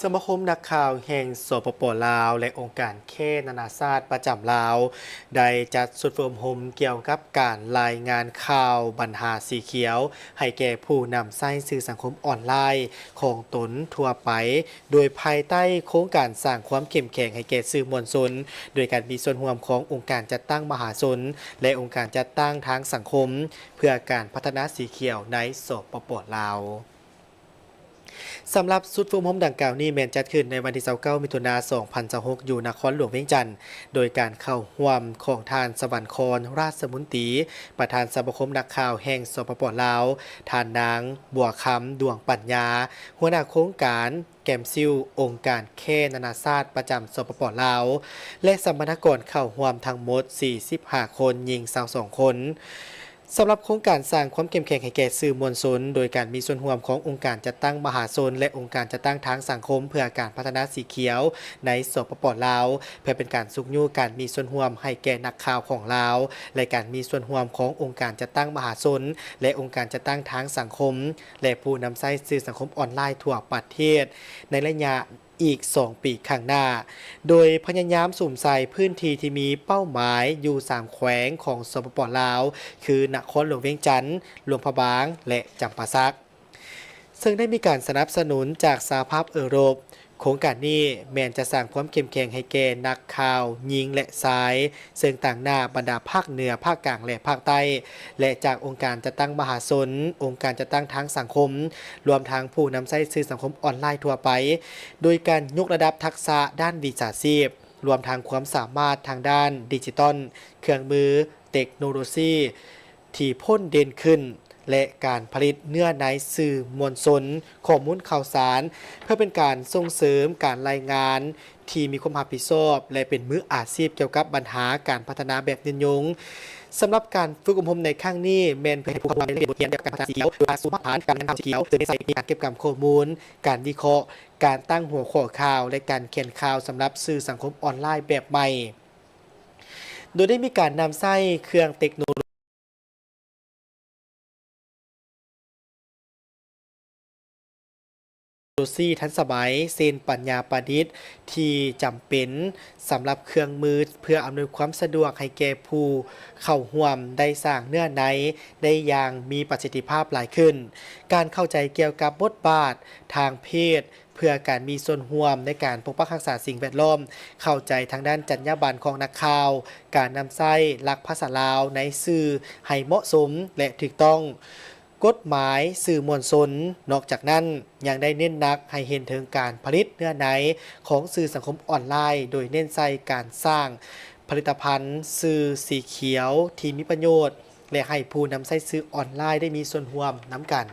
ສະມາຄົມນັກຂ່າວແຫ່ງ ສປປ ລາວ ແລະ ອົງການແຄນານາຊາດປະຈຳລາວ ໄດ້ຈັດຊຸດຝຶກອົບຮົມກ່ຽວກັບການລາຍງານຂ່າວບັນຫາສີຂຽວ ໃຫ້ແກ່ຜູ້ນຳໃຊ້ສື່ສັງຄົມອອນລາຍຂອງຕົນທົ່ວໄປ, ໂດຍພາຍໃຕ້ໂຄງການສ້າງຄວາມເຂັ້ມແຂງໃຫ້ແກ່ສື່ມວນຊົນ ໂດຍການມີສ່ວນຮ່ວມຂອງອົງການຈັດຕັ້ງມະຫາຊົນ ແລະ ອົງການຈັດຕັ້ງທາງສັງຄົມ ເພື່ອການພັດທະນາສີຂຽວໃນ ສປປ ລາວ. ສຳລັບຊຸດຝຶກອົບຮົມດັ່ງກ່າວນີ້ແມ່ນຈັດຂຶ້ນໃນວັນທີຊາວເກົ້າ ມິຖຸນາ ສອງພັນຊາວຫົກ ຢູ່ນະຄອນຫຼວງວຽງຈັນ, ໂດຍການເຂົ້າຮ່ວມຂອງທ່ານ ສະຫວັນຄອນ ຣາຊມຸນຕີ ປະທານສະມາຄົມນັກຂ່າວແຫ່ງ ສປປ ລາວ, ທ່ານນາງ ບົວຄຳ ດວງປັນຍາ ຫົວໜ້າໂຄງການ ແກມຊິວ ອົງການແຄນານາຊາດປະຈຳ ສປປ ລາວ ແລະ ສຳມະນາກອນເຂົ້າຮ່ວມທັງໝົດ ສີ່ສິບຫ້າ ຄົນ, ຍິງ ຊາວສອງ ຄົນ. ສຳລັບໂຄງການສ້າງຄວາມເຂັ້ມແຂງໃຫ້ແກ່ສື່ມວນຊົນ ໂດຍການມີສ່ວນຮ່ວມຂອງອົງການຈັດຕັ້ງມະຫາຊົນ ແລະ ອົງການຈັດຕັ້ງທາງສັງຄົມເພື່ອການພັດທະນາສີຂຽວໃນ ສປປ ລາວ ເພື່ອເປັນການຊຸກຍູ້ການມີສ່ວນຮ່ວມໃຫ້ແກ່ນັກຂ່າວຂອງລາວ ແລະ ການມີສ່ວນຮ່ວມຂອງອົງການຈັດຕັ້ງມະຫາຊົນ ແລະ ອົງການຈັດຕັ້ງທາງສັງຄົມ ແລະ ຜູ້ນຳໃຊ້ສື່ສັງຄົມອອນລາຍທົ່ວປະເທດ ໃນໄລຍະ ອີກສອງປີຂ້າງໜ້າ, ໂດຍພະຍາຍາມສຸມໃສ່ພື້ນທີ່ທີ່ມີເປົ້າໝາຍຢູ່ສາມແຂວງຂອງ ສປປ ລາວ ຄື ນະຄອນຫຼວງວຽງຈັນ, ຫຼວງພະບາງ ແລະ ຈຳປາສັກ, ເຊິ່ງໄດ້ມີການສະໜັບສະໜູນຈາກສະຫະພາບເອີຣົບ. ໂຄງການນີ້ແມ່ນຈະສ້າງຄວາມເຂັ້ມແຂງໃຫ້ແກ່ນັກຂ່າວຍິງ ແລະ ຊາຍ, ເຊິ່ງຕາງໜ້າບັນດາພາກເໜືອ, ພາກກາງ ແລະ ພາກໃຕ້ ແລະ ຈາກອົງການຈັດຕັ້ງມະຫາຊົນ, ອົງການຈັດຕັ້ງທາງສັງຄົມ, ລວມທັງຜູ້ນຳໃຊ້ສື່ສັງຄົມອອນລາຍທົ່ວໄປ, ໂດຍການຍົກລະດັບທັກສະດ້ານວິຊາຊີບ, ລວມທັງຄວາມສາມາດທາງດ້ານດິຈິຕອນ, ເຄື່ອງມື, ເຕັກໂນໂລຊີທີ່ພົ້ນເດັ່ນຂຶ້ນ ແລະ ການຜະລິດເນື້ອໃນສື່ມວນຊົນ, ຂໍ້ມູນຂ່າວສານ, ເພື່ອເປັນການສົ່ງເສີມການລາຍງານ ທີ່ມີຄວາມຮັບຜິດຊອບ ແລະ ເປັນມືອາຊີບກ່ຽວກັບບັນຫາການພັດທະນາແບບຍືນຍົງ. ສຳລັບການຝຶກອົບຮົມໃນຄັ້ງນີ້ ແມ່ນເພື່ອໃຫ້ຜູ້ເຂົ້າຮ່ວມໄດ້ຮຽນຮູ້ກ່ຽວກັບການພັດທະນາສີຂຽວ, ໂດຍຜ່ານສູ່ມາດຖານການນຳຂ່າວສີຂຽວ, ເຊິ່ງໄດ້ໃຊ້ເຕັກນິກການເກັບກຳຂໍ້ມູນ, ການວິເຄາະ, ການຕັ້ງຫົວຂໍ້ຂ່າວ ແລະ ການຂຽນຂ່າວສຳລັບສື່ສັງຄົມອອນລາຍແບບໃໝ່, ໂດຍໄດ້ມີການນຳໃຊ້ເຄື່ອງເຕັກໂນໂລ ໂລຊີທັນສະໄໝ ເຊັ່ນ ປັນຍາປະດິດທີ່ຈຳເປັນສຳລັບເຄື່ອງມື ເພື່ອອຳນວຍຄວາມສະດວກໃຫ້ແກ່ຜູ້ເຂົ້າຮ່ວມໄດ້ສ້າງເນື້ອໃນໄດ້ຢ່າງມີປະສິດທິພາບຫຼາຍຂຶ້ນ, ການເຂົ້າໃຈກ່ຽວກັບບົດບາດທາງເພດ ເພື່ອການມີສ່ວນຮ່ວມໃນການປົກປັກຮັກສາສິ່ງແວດລ້ອມ, ເຂົ້າໃຈທາງດ້ານຈັນຍາບັນຂອງນັກຂ່າວ, ການນຳໃຊ້ຫຼັກພາສາລາວໃນສື່ໃຫ້ເໝາະສົມ ແລະ ຖືກຕ້ອງ, ກົດໝາຍສື່ມວນຊົນ. ນອກຈາກນັ້ນ, ຍັງໄດ້ເນັ້ນໜັກໃຫ້ເຫັນເຖິງການຜະລິດເນື້ອໃນຂອງສື່ສັງຄົມອອນລາຍ, ໂດຍເນັ້ນໃສ່ການສ້າງຜະລິດຕະພັນສື່ສີຂຽວທີ່ມີປະໂຫຍດ ແລະ ໃຫ້ຜູ້ນຳໃຊ້ສື່ອອນລາຍໄດ້ມີສ່ວນຮ່ວມນຳກັນ.